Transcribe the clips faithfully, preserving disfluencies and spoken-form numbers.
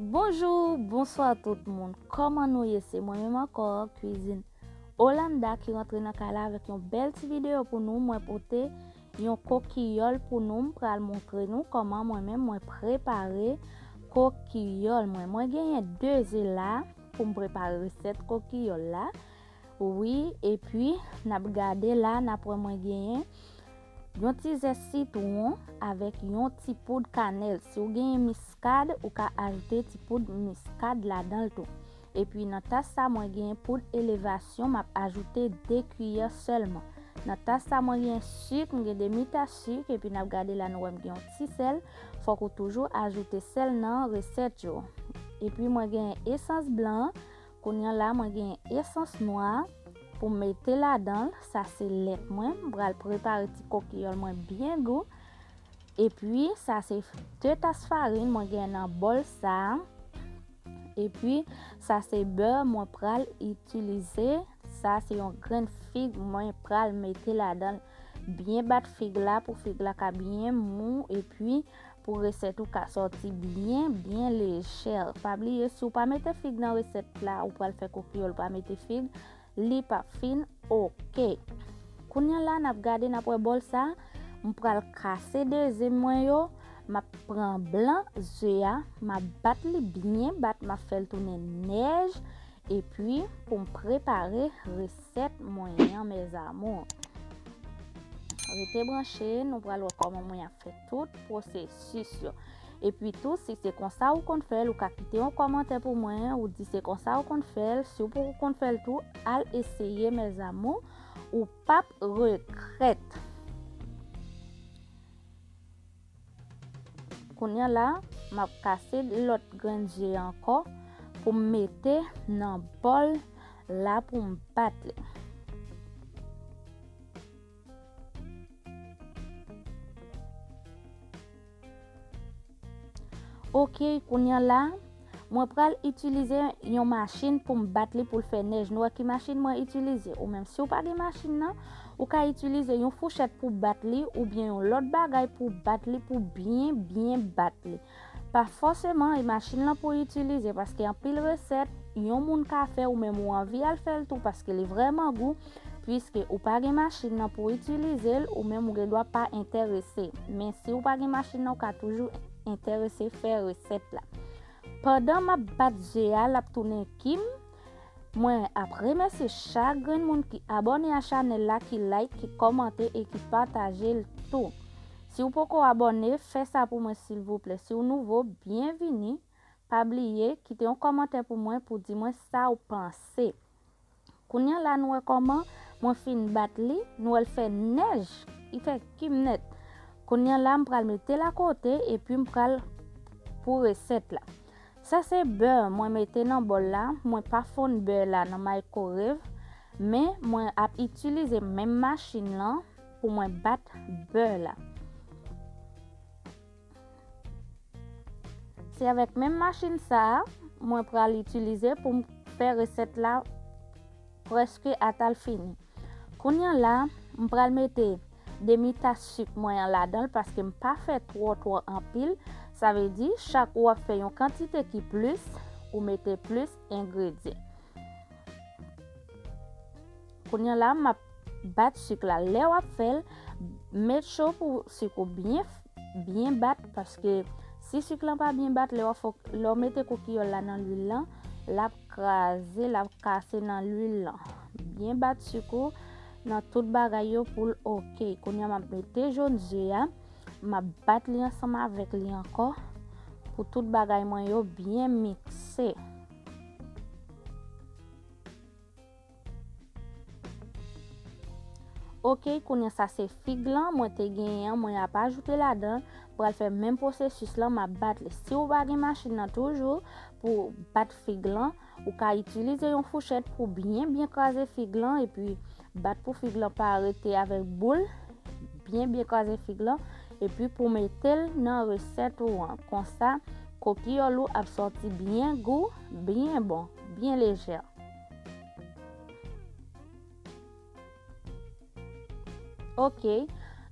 Bonjou, bonswa tout moun. Kòman nou ye? Se mwen menm ankò, Kwizin Olanda ki rantre nan kay la avèk yon bèl ti videyo pou nou. Mwen pote yon kokiyòl pou nou. M pral montre nou kòman mwen menm mwen prepare kokiyòl mwen. Mwen genyen de ze la pou m prepare resèt kokiyòl la. Wi, epi n ap gade la, n ap wè mwen genyen yon ti zès sitwon avèk yon ti poud kanèl. Si w genyen miskad, ou ka ajoute ti poud miskad ladan l tou. Epi nan tas sa, mwen genyen poud elevasyon, m ap ajoute de kiyè sèlman. Nan tas sa, mwen genyen sik, m gen demi tas sik, epi n ap gade la, nou wè m gen yon ti sèl. Fòk ou toujou ajoute sèl nan resèt yo. Epi mwen genyen esans blan, kounye a la, mwen genyen esans nwa pou m mete ladan l. Sa se lèt mwen. M pral prepare ti kokiyòl mwen byen gou. Epi, sa se de tas farin mwen gen nan bòl sa. Epi, sa se bè mwen pral itilize. Sa se yon grenn fig mwen pral mete ladan l. Byen bat fig la pou fig la ka byen mou. Epi, pou resèt ou ka sòti byen, byen lejè. Pa bliye, si w pa mete fig nan resèt la, ou pral fè kokiyòl, ou pa mete fig, li p ap fin oke. Kounye a la, n ap gade, n ap wè bòl sa. M pral kase de ze mwen yo. M ap pran blan ze a, m ap bat li byen bat, m ap fè l tounen nèj. Epi, pou m prepare resèt mwen an, mes amours. Rete branche, nou pral wè kòman mwen ap fè tout pwosesis yo. Epi tou, si se konsa ou konn fè l, ou ka kite yon kòmantè pou mwen, ou di se konsa ou konn fè l. Si w poko konn fè l tou, al eseye, mes amours, ou p ap regrèt. Kounye a la, m ap kase lòt grenn ze ankò pou m mete nan bòl la pou m bat li. Oke, kounye a la, mwen pral itilize yon machin pou m bat li pou l fè nèj. Nou wè ki machin mwen itilize? Ou menm, si w pa gen machin nan, ou ka itilize yon fouchèt pou bat li oubyen yon lòt bagay pou bat li, pou byen, byen bat li. Pa fòseman e machin nan pou w itilize, paske anpil resèt yon moun ka fè, ou menm ou anvi al fè l tou paske li vrèman gou. Piske ou pa gen machin nan pou w itilize l, ou menm ou gen dwa pa enterese. Men si w pa gen machin nan, ou ka toujou enterese fè resèt la. Pandan m ap bat ze a, l ap tounen kim. Mwen ap remèsye chak grenn moun ki abòne a chanèl la, ki like, ki kòmante e ki pataje l tou. Si w poko abòne, fè sa pou mwen silvouplè. Si w nouvo, byenvini. Pa bliye, kite yon kòmantè pou mwen pou di mwen sa w panse. Kounye a la, nou wè kòman mwen fin bat li, nou wè l fè nèj, li fè kim nèt. Kounye a la, m pral mete l akote epi m pral pou resèt la. Sa se bè mwen mete nan bòl la, mwen pa fonn bè la nan microwave, men mwen ap itilize menm machin lan pou mwen bat bè la. Se avèk menm machin sa a mwen pral itilize pou m fè resèt la prèske atal fini. Kounye a la, m pral mete demi tas sik mwen an ladan l paske m pa fè twò twò anpil. Sa vle di, chak ou ap fè yon kantite ki plis, ou mete plis engredyan. Kounye a la, m ap bat sik la. Lè w ap fè l, make sure pou sik ou byen, byen bat, paske si sik lan pa byen bat, lè w ap fè, lè w mete kokiyòl la nan lwil lan, l ap kraze, l ap kase nan lwil lan. Byen bat sik ou nan tout bagay yo pou l oke. Kounye a, m ap mete jòn ze a, m ap bat li ansanm avèk li ankò pou tout bagay mwen yo byen mikse. Oke, kounye a sa se fig lan mwen te genyen an, mwen ap ajoute ladan, pral fè menm pwosesis lan, m ap bat li. Si w pa gen machin nan toujou pou bat fig lan, ou ka itilize yon fouchèt pou byen, byen kraze fig lan, epi bat pou fig lan pa rete avèk boul, byen, byen kraze fig lan, epi pou mete l nan resèt ou an. Konsa, kokiyòl ou ap sòti byen gou, byen bon, byen lejè. Oke,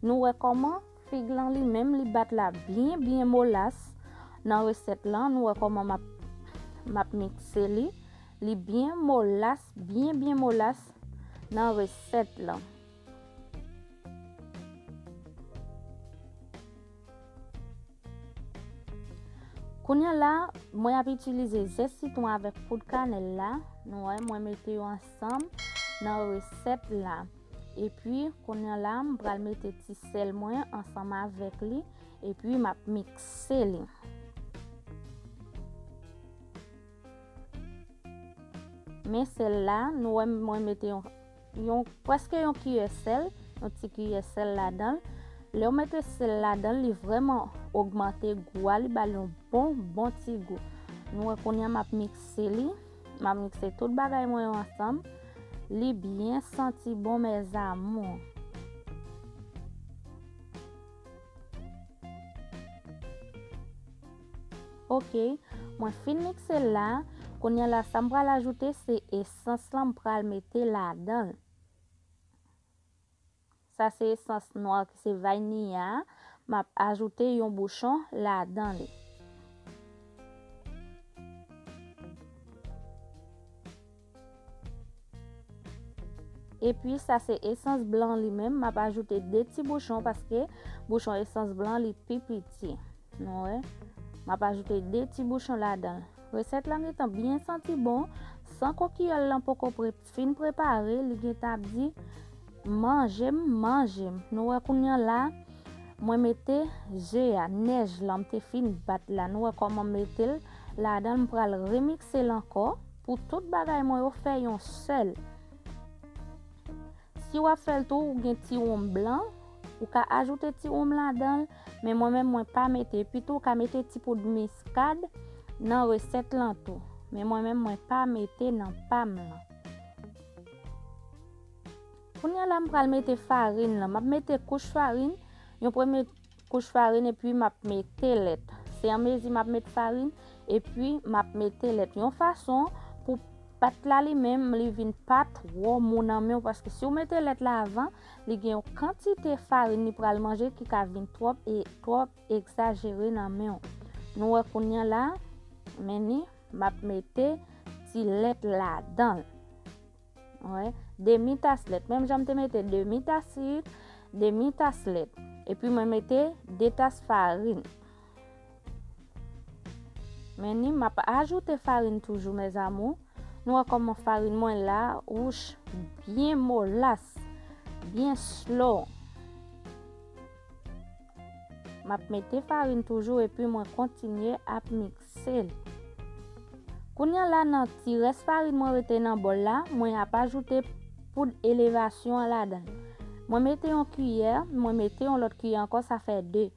nou wè kòman fig lan li menm li bat la byen, byen molas nan resèt lan. Nou wè kòman m ap m ap mikse li. Li byen molas, byen, byen molas nan resèt lan. Kounye a la, mwen ap itilize zès sitwon avèk poud kanèl la. Nou wè, mwen mete yo ansanm nan resèt la. Epi, kounye a la, m pral mete ti sèl mwen ansanm avèk li. Epi, m ap mikse li. Men sèl la, nou wè mwen mete yon, yon, prèske yon kiyè sèl, yon ti kiyè sèl ladan l. Lè w mete sèl ladan l, li vrèman ogmante gou a, li ba l yon bon, bon ti gou. Nou wè kounye a m ap mikse li, m ap mikse tout bagay mwen yo ansanm. Li byen santi bon, mes amours. Ok, mwen fin mikse l la. Kounye a la, sa m pral ajoute, se esans lan m pral mete ladan l. Sa se esans nwa ki se vaniya a. M ap ajoute yon bouchon ladan li. Epi sa se esans blan li menm, m ap ajoute de ti bouchon paske bouchon esans blan li pi piti. Nou wè, m ap ajoute de ti bouchon ladan l. Resèt lan gentan byen santi bon, san kokiyòl lan poko pre, fin prepare, li gentan ap di, manje m, manje m. Nou wè kounye a la, mwen mete je a, nèj lan m te fin bat la. Nou wè kòman m mete l ladan l, m pral remikse l ankò pou tout bagay mwen yo fè yon sèl. Si w ap fè l tou, ou gen ti wonm blan, ou ka ajoute ti wonm ladan l, men mwen menm mwen pa mete. Epi tou, ou ka mete ti poud miskad nan resèt lan tou. Men mwen menm mwen pa mete nan pa m lan. Kounye a la, m pral mete farin lan. M ap mete kouch farin, yon premye kouch farin, epi m ap mete lèt. Se anmezi m ap met farin, epi m ap mete lèt. Yon fason pou pat la li menm, li vin pa twò mou nan men w, paske si w mete lèt la avan, li gen yon kantite farin li pral manje ki ka vin twòp e twòp egzajere nan men w. Nou wè kounye a la, men ni, m ap mete ti lèt ladan l. Wè, demi tas lèt. Menm jan m te mete demi tas sik, demi tas lèt. Epi mwen mete de tas farin. Men ni, m ap ajoute farin toujou, mes amours. Nou wè kòman farin mwen la, wouch, byen molas, byen slow. M ap mete farin toujou epi mwen kontinye ap mikse l. Kounye a la, nan ti rès farin mwen rete nan bòl la, mwen ap ajoute poud elevasyon an ladan l. Mwen mete yon kiyè, mwen mete yon lòt kiyè ankò, sa fè de.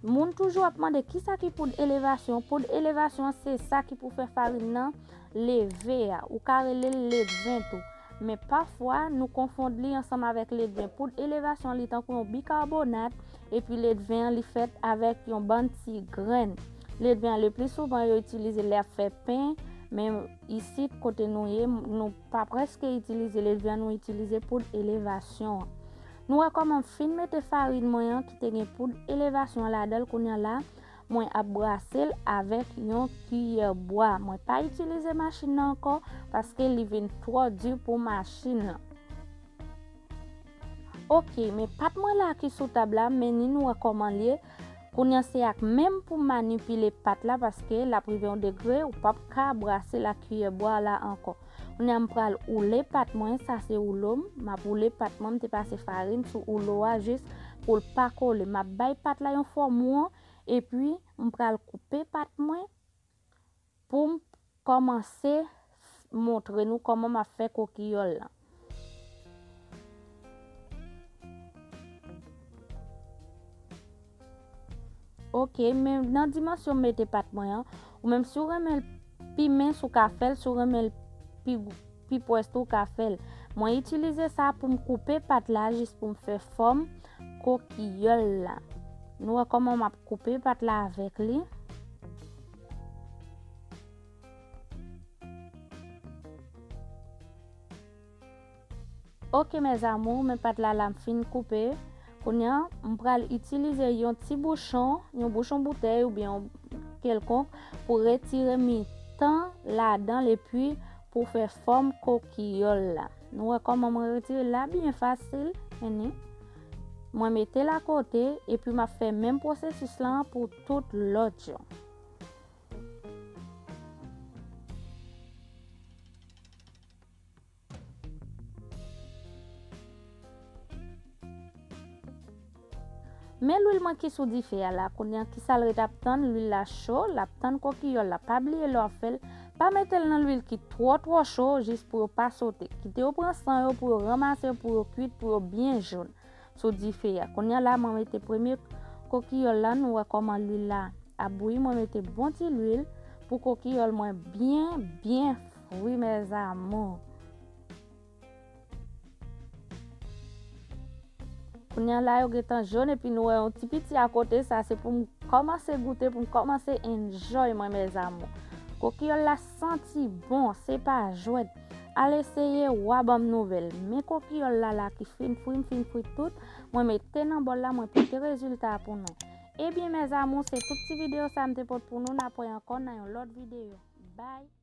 Moun toujou ap mande kisa ki poud elevasyon. Poud elevasyon se sa ki pou fè farin nan leve a. Ou ka rele l ledven tou. Men pafwa, nou konfonn li ansanm avèk ledven. Poud elevasyon, li tankou yon bikabonat, epi ledven an, li fèt avèk yon bann ti grenn. Ledven an, le pli souvan, yo itilize l lè y ap fè pen, men isit, kote nou ye, nou pa prèske itilize ledven an, nou itilize poud elevasyon an. Nou wè kòman m fin mete farin mwen an, ki te gen poud elevasyon an ladan l kounye a la, mwen ap brase l avèk yon kiyè bwa. Mwen pa itilize machin nan ankò, paske li vin twò di pou machin nan. Ok, men pat mwen la ki sou tab la, men ni nou wè kòman l ye. Kounye a se ak men m pou m manipile pat la, paske l ap rive yon degre, ou p ap ka brase l ak kiyè bwa la ankò. Kounye a m pral woule pat mwen, sa se woulo m. M ap woule pat mwen, m te pase farin sou woulo a jis pou l pa kole. M ap bay pat la yon fòm won, epi m pral koupe pat mwen pou m kòmanse montre nou kòman m ap fè kokiyòl lan. Ok, men nan dimansyon m mete pat mwen an, ou menm si w renmen l pi mens ou ka fè l, si w renmen l pi, pi pwès tou ou ka fè l. Mwen itilize sa pou m koupe pat la jis pou m fè fòm kokiyòl la. Nou wè kòman m ap koupe pat la avèk li. Ok, mes amours, men pat la la m fin koupe. Kounye a, m pral itilize yon ti bouchon, yon bouchon boutèy oubyen yon kèlkonk pou retire mi, tan ladan l epi pou fè fòm kokiyòl la. Nou wè kòman mwen retire l la byen fasil, men ni. Mwen mete l akote epi m ap fè menm pwosesis lan pou tout lòt yo. Men lwil mwen ki sou dife a la, kounye a ki sa l ret ap tann, lwil la cho, l ap tann kokiyòl la. Pa bliye lè w ap fè l, pa mete l nan lwil ki twò twò cho jis pou yo pa sote. Kite yo pran san yo pou yo ranmase yo, pou yo kwit, pou yo byen jòn sou dife a. Kounye a la, mwen mete premye kokiyòl la, nou wè kòman lwil la ap bouyi, mwen mete bon ti lwil pou kokiyòl mwen byen, byen fri, mes amours. Kounye a la, yo gentan jòn, epi nou wè yon ti piti akote, sa se pou m kòmanse goute, pou m kòmanse enjoy mwen, mes amours. Kokiyòl la santi bon, se pa jwèt. Al eseye, w a ban m nouvèl. Men kokiyòl la la ki fin fri, m fin fri tout, mwen mete nan bòl la, mwen pote rezilta a pou nou. Ebyen, mes amours, se tout ti videyo sa m te pote pou nou, n ap wè ankò nan yon lòt videyo. Bye!